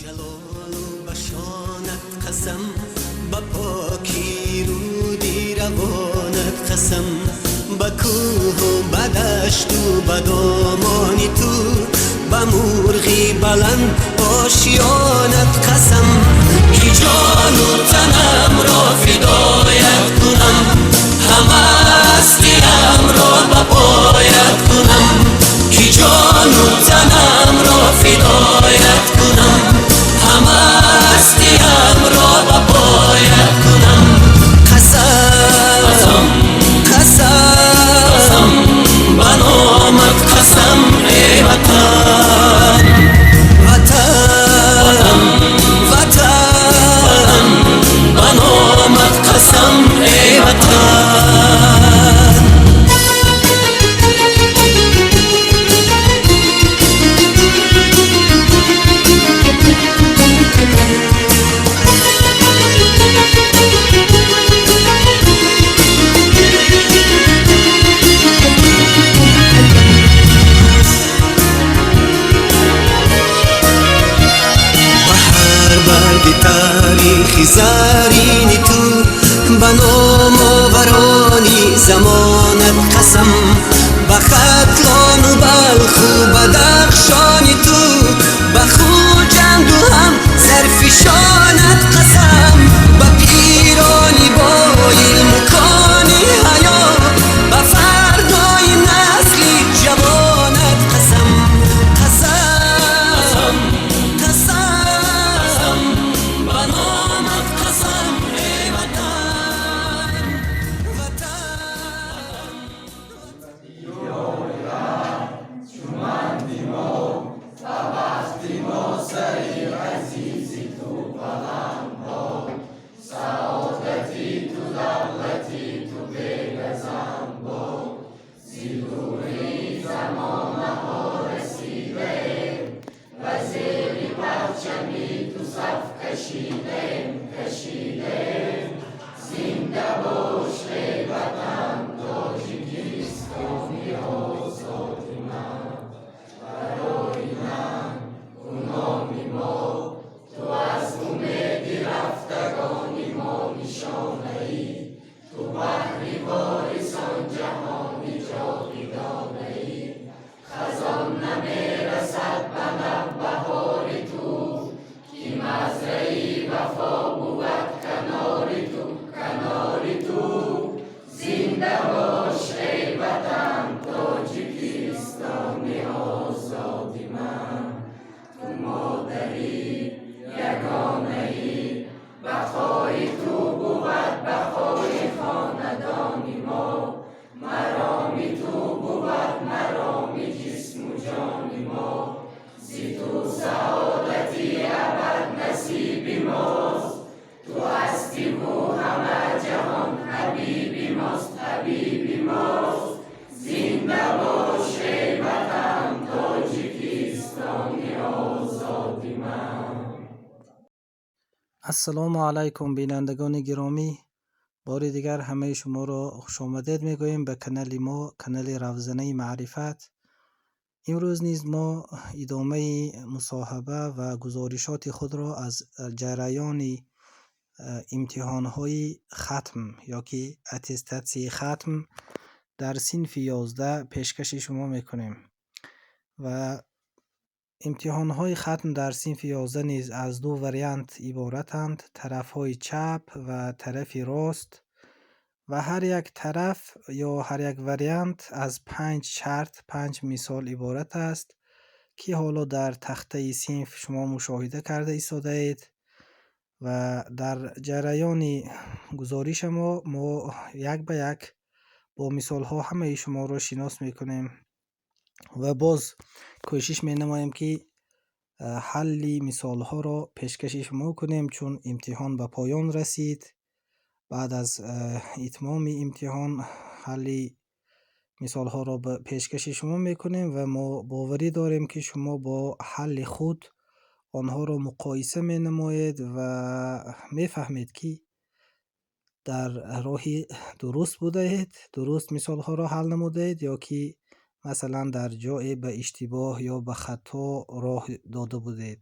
Ҷалолу ба шонат қасам, ба покии руди равонат қасам, ба кӯҳу ба дашту ба домони ту, ба мурғи баланд ошёнат қасам, ки ҷону танамро фидоят кунам, ҳама ҳастиямро ба поят кунам, ки ҷону танамро фидоят кунам, ҳама ҳастиямро ба поят кунам. Қасам, қасам, ба номат қасам, эй Ватан, Ватан, Ватан, ба номат қасам, эй Ватан. Ба ҳар барги таърихи зарини ту, ба номоварони замонат қасам, ба Хатлону Балху Бадахшони ту, ба Хуҷанду ҳам Зарфишонат қасам, ба пирони бо илму кони ҳаё, ба фардои насли ҷавонат қасам. Қасам, қасам, ба номат қасам, эй Ватан, Ватан. Ассалому алайкум, бинандагони гиромӣ. Бори дигар ҳамаи шуморо хушомадед мегӯем ба канали мо, канали Равзанаи маърифат. Имрӯз низ мо идомаи мусоҳиба ва гузоришоти худро аз ҷараёни имтиҳонҳои хатм ё ки аттестатсияи хатм дар синфи 11 пешкаши шумо мекунем. Ва имтиҳонҳои хатм дар синфи 11 низ аз ду вариант иборатанд: тарафҳои чап ва тарафи рост. Ва ҳар як тараф ё ҳар як вариант аз 5 шарт, 5 мисол иборат аст, ки ҳоло дар тахтаи синф шумо мушоҳида карда истодаед. Ва дар ҷараёни гузориша мо як ба як бо мисолҳо ҳамаи шуморо шинос мекунем ва боз кӯшиш менамоем, ки ҳалли мисолҳоро пешкаши шумо кунем, чун имтиҳон ба поён расид. Баъд аз итмоми имтиҳон ҳалли мисолҳоро ба пешкаши шумо мекунем ва мо боварӣ дорем, ки шумо бо ҳалли худ онҳоро муқоиса менамоед ва мефаҳмед, ки дар роҳи дуруст будаед, дуруст мисолҳоро ҳал намудаед ё ки масалан дар ҷое ба иштибоҳ ё ба хато роҳ дода будед.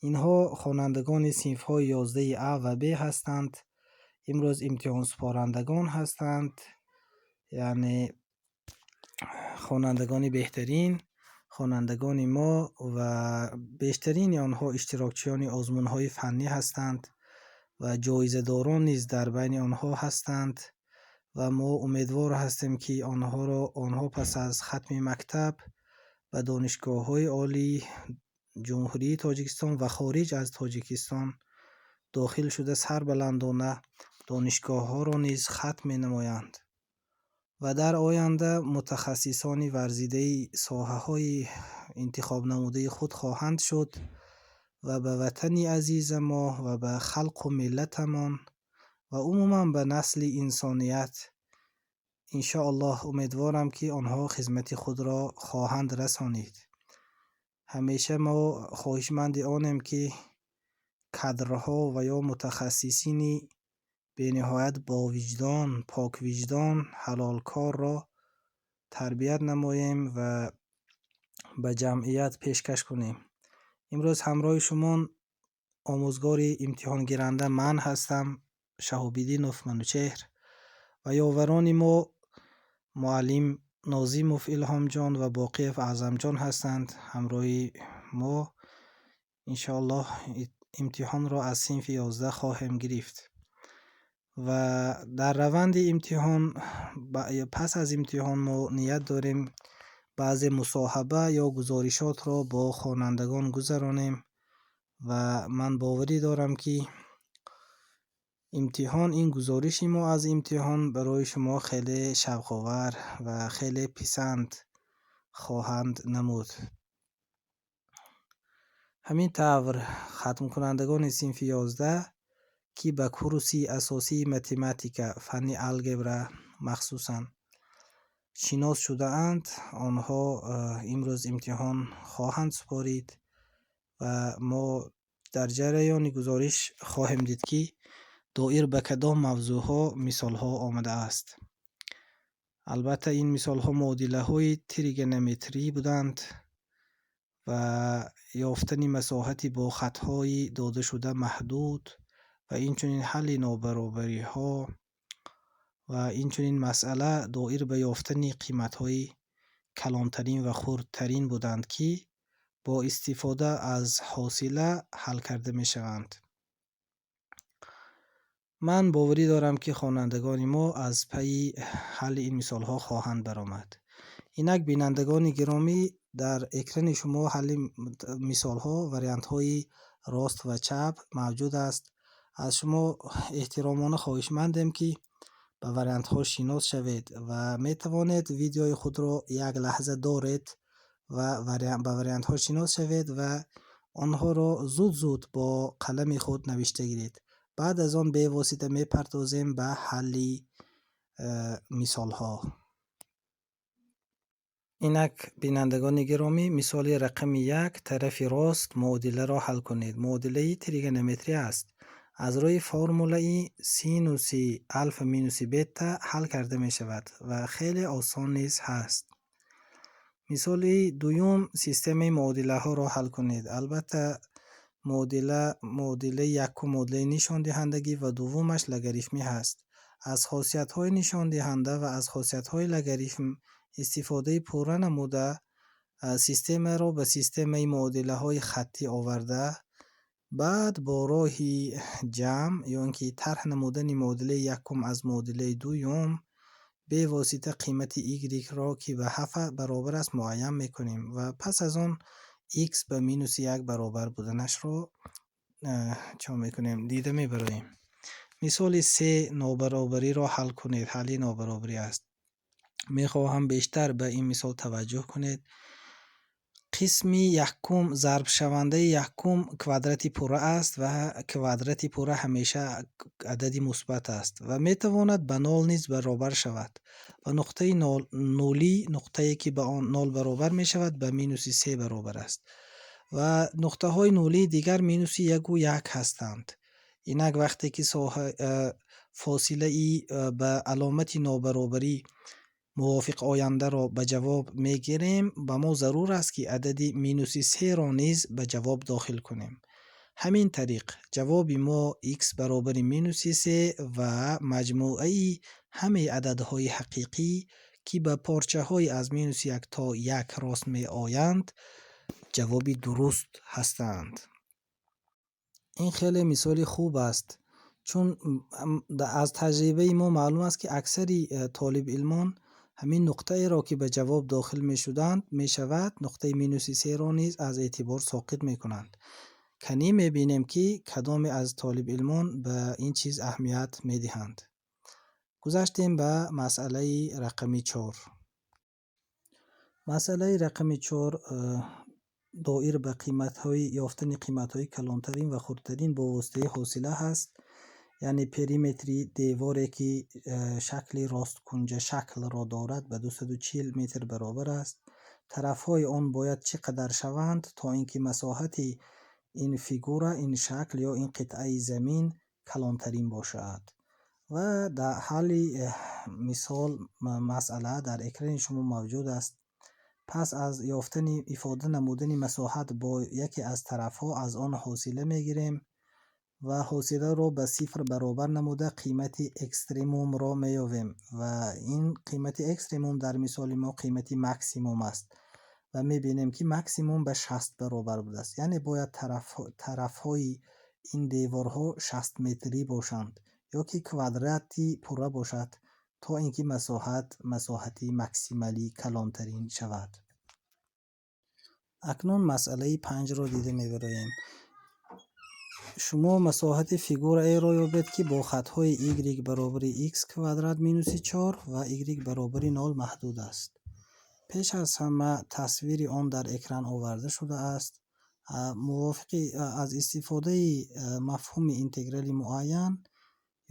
Инҳо хонандагони синфҳои 11 А ва Б ҳастанд. Имрӯз имтиҳонсупорандагон ҳастанд, яъне хонандагони беҳтарин, хонандагони мо ва бештарини онҳо иштирокчиёни озмунҳои фаннӣ ҳастанд ва ҷоизадорон низ дар байни онҳо ҳастанд ва мо умедвор ҳастем, ки онҳо пас аз хатми мактаб ба донишгоҳҳои олии Ҷумҳурии Тоҷикистон ва хориҷ аз Тоҷикистон дохил шуда сарбаландона донишгоҳҳоро низ хатм менамоянд ва дар оянда мутахассисони варзидаи соҳаҳои интихобнамудаи худ хоҳанд шуд ва ба ватани азиза мо ва ба халқу миллатамон ва умуман ба насли инсоният иншоаллоҳ умедворам, ки онҳо хизмати худро хоҳанд расонид. Ҳамеша мо хоҳишманди онем, ки кадрҳо ва ё мутахассисини бениҳоят бовиҷдон, поквиҷдон, ҳалолкорро тарбият намоем ва ба ҷамъият пешкаш кунем. Имрӯз ҳамроҳи шумо омӯзгори имтиҳонгиранда ман ҳастам, Шаҳобиддинов Манучеҳр, ва ёварони мо муаллим Нозимов Илҳомҷон ва Боқиев Аъзамҷон ҳастанд. Ҳамроҳи мо иншоаллоҳ имтиҳонро аз синфи 11 хоҳем гирифт ва дар раванди имтиҳон, пас аз имтиҳон мо ният дорем баъзе мусоҳиба ё гузоришотро бо хонандагон гузаронем ва ман боварӣ дорам, ки имтиҳон, ин гузориши мо аз имтиҳон барои шумо хеле шавқовар ва хеле писанд хоҳанд намуд. Ҳамин тавр, хатмкунандагони синфи 11, ки ба курси асосии математика, фанни алгебра махсусан шинос шудаанд, онҳо имрӯз имтиҳон хоҳанд супорид ва мо дар ҷараёни гузориш хоҳем дид, ки доир ба кадом мавзӯъҳо мисолҳо омадааст. Албатта, ин мисолҳо муодилаҳои тригонометрӣ буданд ва ёфтани масоҳати бо хатҳои додашуда маҳдуд ва инчунин ҳалли нобаробариҳо ва инчунин масъала доир ба ёфтани қиматҳои калонтарин ва хурдтарин буданд, ки бо истифода аз ҳосила ҳал карда мешаванд. Ман боварӣ дорам, ки хонандагони мо аз пайи ҳалли ин мисолҳо хоҳанд баромад. Инак, бинандагони гиромӣ, дар экрани шумо ҳалли мисолҳо, вариантҳои рост ва чап мавҷуд аст. Аз шумо эҳтиромона хоҳишмандем, ки ба вариантҳо шинос шавед ва метавонед видеои худро як лаҳза доред ва ба вариантҳо шинос шавед ва онҳоро зуд-зуд бо қалами худ навишта гиред. Баъд аз он бевосита мепартозем ба ҳалли мисолҳо. Инак, бинандагони гиромӣ, мисоли рақами 1, тарафи рост муодиларо ҳал кунед. Муодилаи тригонометрӣ аст. Аз рӯи формулаи синуси алфа минуси бета ҳал карда мешавад ва хеле осон низ ҳаст. Мисоли дуюм, системаи муодилаҳоро ҳал кунед. Албатта, муодилаи якум муодилаи нишондиҳандагӣ ва дуввумаш логарифмӣ ҳаст. Аз хосиятҳои нишондиҳанда ва аз хосиятҳои логарифм истифодаи пурра намуда, системаро ба системаи муодилаҳои хаттӣ оварда, баъд бо роҳи ҷамъ ё ин ки тарҳ намудани муодилаи якум аз муодилаи дуюм бевосита қимати y-ро, ки ба 7 баробар аст, муайян мекунем ва пас аз он x ба минуси 1 баробар буданашро чо мекунем, дида мебароем. Мисоли се, нобаробариро ҳал кунед. Ҳалли нобаробарӣ аст. Мехоҳам бештар ба ин мисол таваҷҷӯҳ кунед. Қисми якум, зарбшавандаи якум квадрати пурра аст ва квадрати пурра ҳамеша адади мусбат аст ва метавонад ба нол низ баробар шавад ва нуқтаи нулӣ, нуқтае ки ба он нол баробар мешавад, ба минуси се баробар аст ва нуқтаҳои нулии дигар минуси яку як ҳастанд. Инак, вақте ки фосилаи ба аломати нобаробарӣ мувофиқ ояндаро ба ҷавоб мегирем, ба мо зарур аст, ки адади минуси серо низ ба ҷавоб дохил кунем. Ҳамин тариқ, ҷавоби мо x баробари минуси се ва маҷмӯаи ҳамаи ададҳои ҳақиқӣ, ки ба порчаҳои аз минуси як то як рост меоянд, ҷавоби дуруст ҳастанд. Ин хеле мисоли хуб аст, чун аз таҷрибаи мо маълум аст, ки аксари толибилмон ҳамин нуқтаеро, ки ба ҷавоб дохил мешуданд, мешавад, нуқтаи минуси серо низ аз эътибор соқит мекунанд. Канӣ мебинем, ки кадоме аз толибилмон ба ин чиз аҳамият медиҳанд. Гузаштем ба масъалаи рақами 4. Масъалаи рақами 4 доир ба қиматҳои ёфтани қиматҳои калонтарин ва хурдтарин бо воситаи ҳосила ҳаст. Яъне периметри деворе, ки шакли росткунҷа шаклро дорад, ба 240 метр баробар аст. Тарафҳои он бояд чӣ қадар шаванд, то ин ки масоҳати ин фигура, ин шакл ё ин қитъаи замин калонтарин бошад. Ва дар ҳалли мисол масъала дар экрани шумо мавҷуд аст. Пас аз ёфтани ифода намудани масоҳат бо яке аз тарафҳо аз он ҳосила мегирем ва ҳосиларо ба сифр баробар намуда қимати экстремумро меёбем ва ин қимати экстремум дар мисоли мо қимати максимум аст ва мебинем, ки максимум ба 60 баробар будааст. Яъне бояд тарафҳои ин деворҳо 60 метрӣ бошанд ё ки квадрати пурра бошад, то ин ки масоҳат масоҳати максималӣ калонтарин шавад. Акнун масъалаи 5-ро дида мебароем. Шумо масоҳати фигураеро ёбед, ки бо хатҳои y баробари x квадрат минуси 4 ва y баробари 0 маҳдуд аст. Пеш аз ҳама тасвири он дар экран оварда шудааст. Мувофиқи аз истифодаи мафҳуми интеграли муайян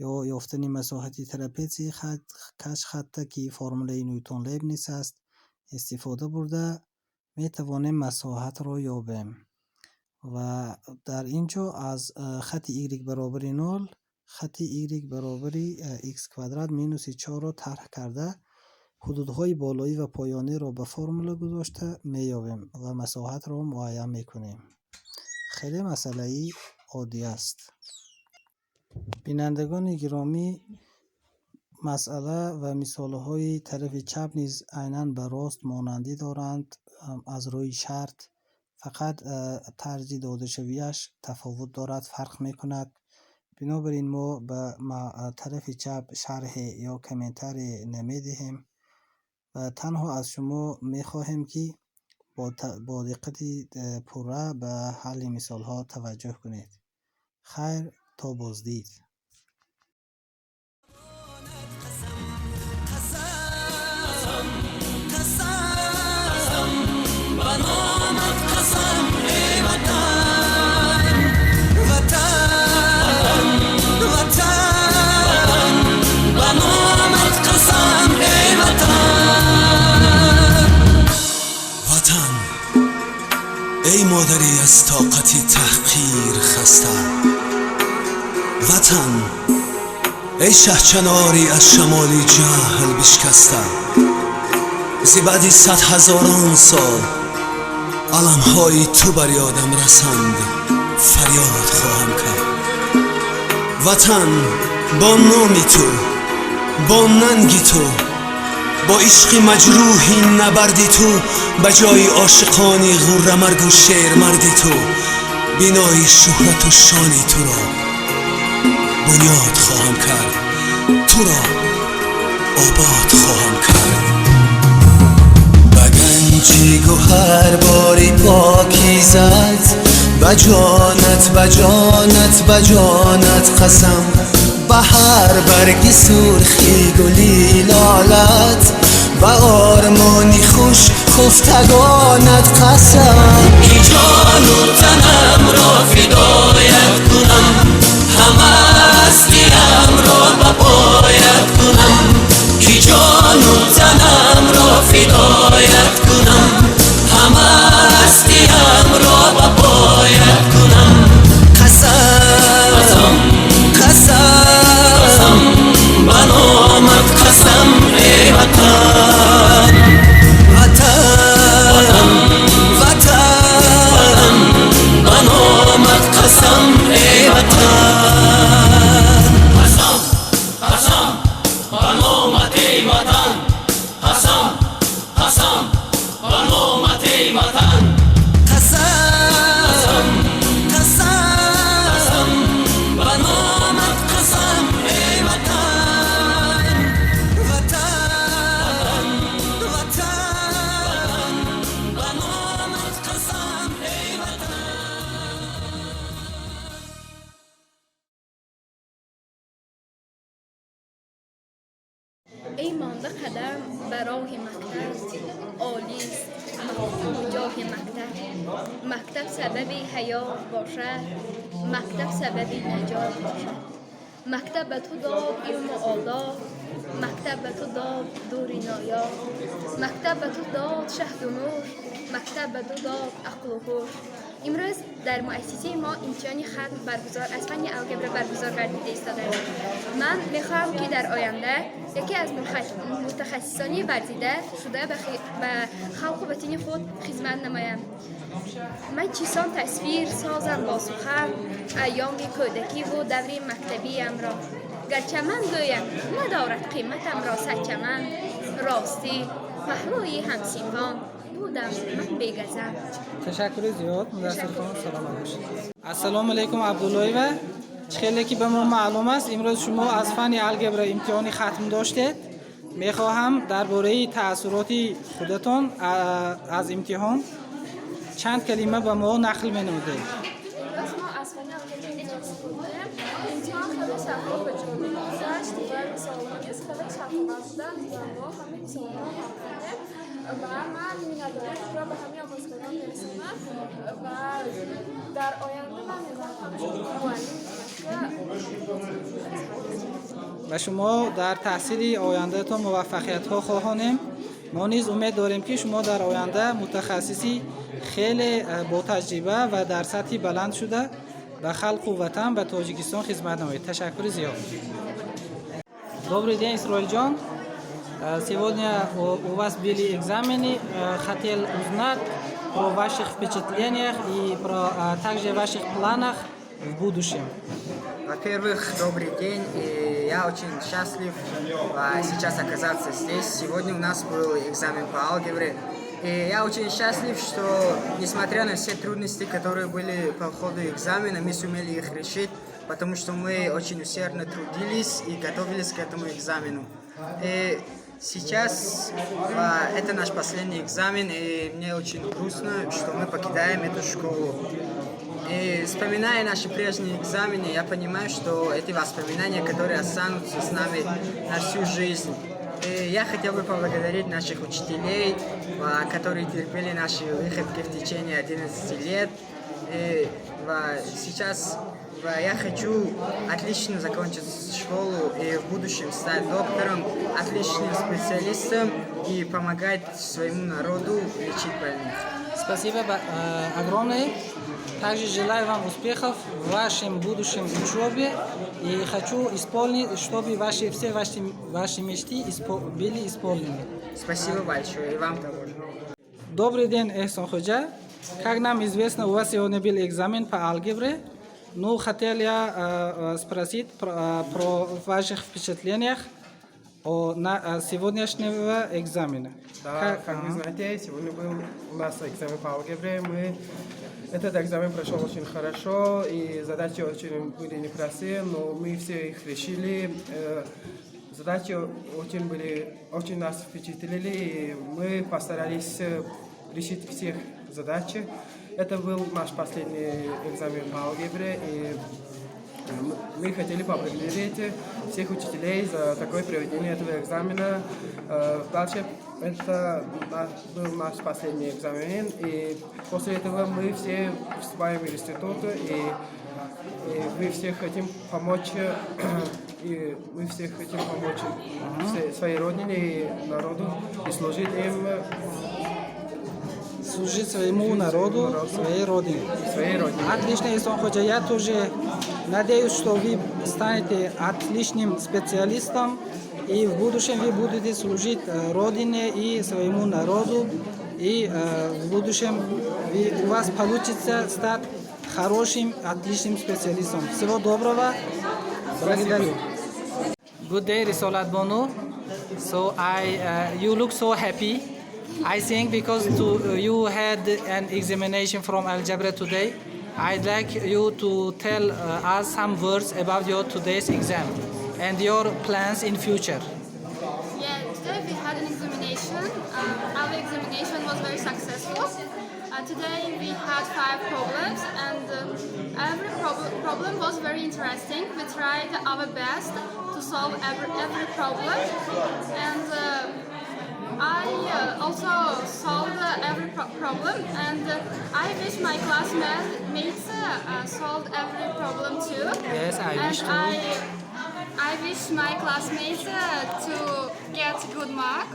ё ёфтани масоҳати трапетсияи каҷхатта, ки формулаи Нютон Лейбниц аст, истифода бурда метавонем масоҳатро ёбем. Ва дар ин ҷо аз хати y баробари 0 хати y баробари x квадрат минуси 4-ро тарҳ карда, ҳудудҳои болоӣ ва поёниро ба формула гузошта меёбем ва масоҳатро муайян мекунем. Хеле масъалаи оддӣ аст. Бинандагони гиромӣ, масъала ва мисолҳои тарафи чап низ айнан ба рост монандӣ доранд аз рӯи шарт, фақат тарзи додашавиаш тафовут дорад, фарқ мекунад. Бинобар ин мо ба тарафи чап шарҳе ё комментарие намедиҳем ва танҳо аз шумо мехоҳем, ки бо диққати пурра ба ҳалли мисолҳо таваҷҷӯҳ кунед. Хайр, то боздид. Қасам, қасам, ба номат қасам, эй Ватан, Ватан, Ватан, ба номат қасам, эй Ватан. Ватан, эй модари аз тоқати таҳқир хаста, Ватан, эй шаҳчанори аз шамоли ҷаҳл бишкаста, зи баъди садҳазорон сол аламҳои ту бар ёдам расанд, фарёд хоҳам кард. Ватан, бо номи ту, бо нанги ту, бо ишқи маҷрӯҳи набарди ту, ба ҷои ошиқони ғуррамаргу шермарди ту, бинои шӯҳрату шони туро бунёд хоҳам кард, туро обод хоҳам кард. Ба ганҷи гӯҳарбори покизат, ба ҷонат, ба ҷонат, ба ҷонат қасам, ба ҳар барги сурхи гули лолат, ба ормони хуш хуфтагонат қасам. Ки ҷону танамро фидоят кунам, ҳама ҳастиямро ба поят кунам, ки ҷону танамро фидоят кунам, ҳама ҳастиямро ба поят кунам. Қасам, қасам, ба номат қасам, эй Ватан, Ватан, Ватан. Монда қадам ба роҳи мактаб, олист мақому ҷоҳи мактаб. Мактаб сабаби ҳаёт бошад, мактаб сабаби наҷот бошад. Мактаб ба ту дод илму одоб, мактаб ба ту дод дури ноёб, мактаб ба ту дод шаҳду нӯш, мактаб ба ту дод ақлу ҳуш. Имрӯз дар муассисаи мо имтиҳони хатм баргузор аз фанни алгебра баргузор гардида истодааст. Ман мехоҳам, ки дар оянда яке аз мутахассисони варзида шуда, ба халқу ватани худ хизмат намоям. Ман чисон тасвир созам бо сухан айёми кӯдакиву даври мактабиямро? Гарча ман гӯям, надорад қиматамро садчаман, ростӣ, паҳлӯи ҳамсинфон будам ман бегазанд. Ташаккури зиёд, Мудассирхон, саломат бошед. Ассалому алайкум, Абдуллоева. Чӣ хеле ки ба мо маълум аст, имрӯз шумо аз фанни алгебра имтиҳони хатм доштед. Мехоҳам дар бораи таассуроти худатон аз имтиҳон чанд калима ба мо нақл менамудед. Имрӯз мо аз фанни алгебра имтиҳон супурдем. Имтиҳон хеле шаффоф ва ҷолиб гузашт ва саволҳо низ хеле шавқовар буданд ва мо ҳамаи саволҳоро ҳал кардем ва ман миннатдории худро ба ҳамаи омӯзгорон мерасонам ва дар оянда ман мехоҳам ҳамчун муаллим Ба шумо дар таҳсили ояндаатон муваффақиятҳо хоҳонем. Мо низ умед дорем, ки шумо дар оянда мутахассиси хеле ботаҷриба ва дар сатҳи баланд шуда, ба халқу ватан, ба Тоҷикистон хизмат намоед. Ташаккури зиёд. Добрый день, Исроилҷон. Сегодня у вас были экзамены. Хотел узнать про ваших впечатлениях и про также ваших планах в будущем. Во-первых, добрый день, и я очень счастлив сейчас оказаться здесь. Сегодня у нас был экзамен по алгебре, и я очень счастлив, что, несмотря на все трудности, которые были по ходу экзамена, мы сумели их решить, потому что мы очень усердно трудились и готовились к этому экзамену. И сейчас это наш последний экзамен, и мне очень грустно, что мы покидаем эту школу. И, вспоминая наши прежние экзамены, я понимаю, что эти воспоминания, которые останутся с нами на всю жизнь. И я хотел бы поблагодарить наших учителей, которые терпели наши выходки в течение 11 лет. И сейчас я хочу отлично закончить школу и в будущем стать доктором, отличным специалистом и помогать своему народу лечить больных. Спасибо огромное. Также желаю вам успехов в вашем будущем учебе и хочу исполнить, чтобы все ваши мечты были исполнены. Спасибо большое, и вам того же. Добрый день, Эхсон Ходжа. Как нам известно, у вас сегодня был экзамен по алгебре. Ну, хотел я спросить про ваших впечатлениях о сегодняшнего экзамена. Да, как вы знаете, сегодня был у нас экзамен по алгебре. Мы этот экзамен прошел очень хорошо, и задачи очень были непростые, но мы все их решили. Задачи очень нас впечатлили, и мы постарались решить всех задачи. Это был наш последний экзамен по алгебре, и мы хотели поблагодарить всех учителей за такое проведение этого экзамена. Дальше это был наш последний экзамен, и после этого мы все вступаем в институт, и мы все хотим помочь, и мы все хотим помочь своей родине и народу и служить им. Служить своему народу, народу. Своей родине. Своей родине. Отлично, Эхсон Ходжа. Я тоже надеюсь, что вы станете отличным специалистом и в будущем вы будете служить родине и своему народу. И в будущем у вас получится стать хорошим, отличным специалистом. Всего доброго. Благодарю. Good day, Risolat Bonu. So you look so happy. I think because you had an examination from algebra today. I'd like you to tell us some words about your today's exam and your plans in future. Yeah, today we had an examination. Our examination was very successful. Today we had five problems, and every problem was very interesting. We tried our best to solve every problem. And I also solved every problem, and I wish my classmates solved every problem too. Yes, I And wish too. I wish my classmates to get good mark.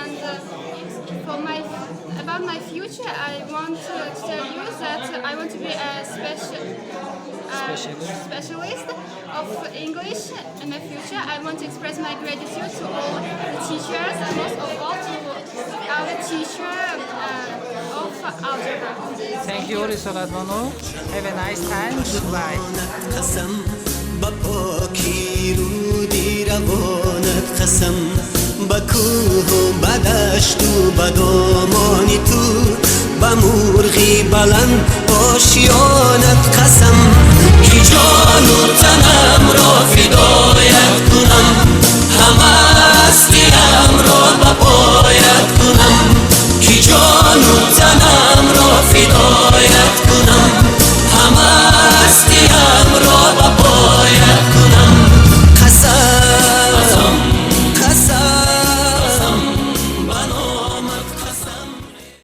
And for my about my future, I want to tell you that I want to be a Specialist. Specialist of English in my future. I want to express my gratitude to all the teachers and most of all to our teacher of algebra. Thank you, Risolat Bonu. Have a nice time. Goodbye. قسم ба покии руди равонат, қасам ба кӯҳу ба дашту ба домони ту, ба мурғи баланд ошиёнат.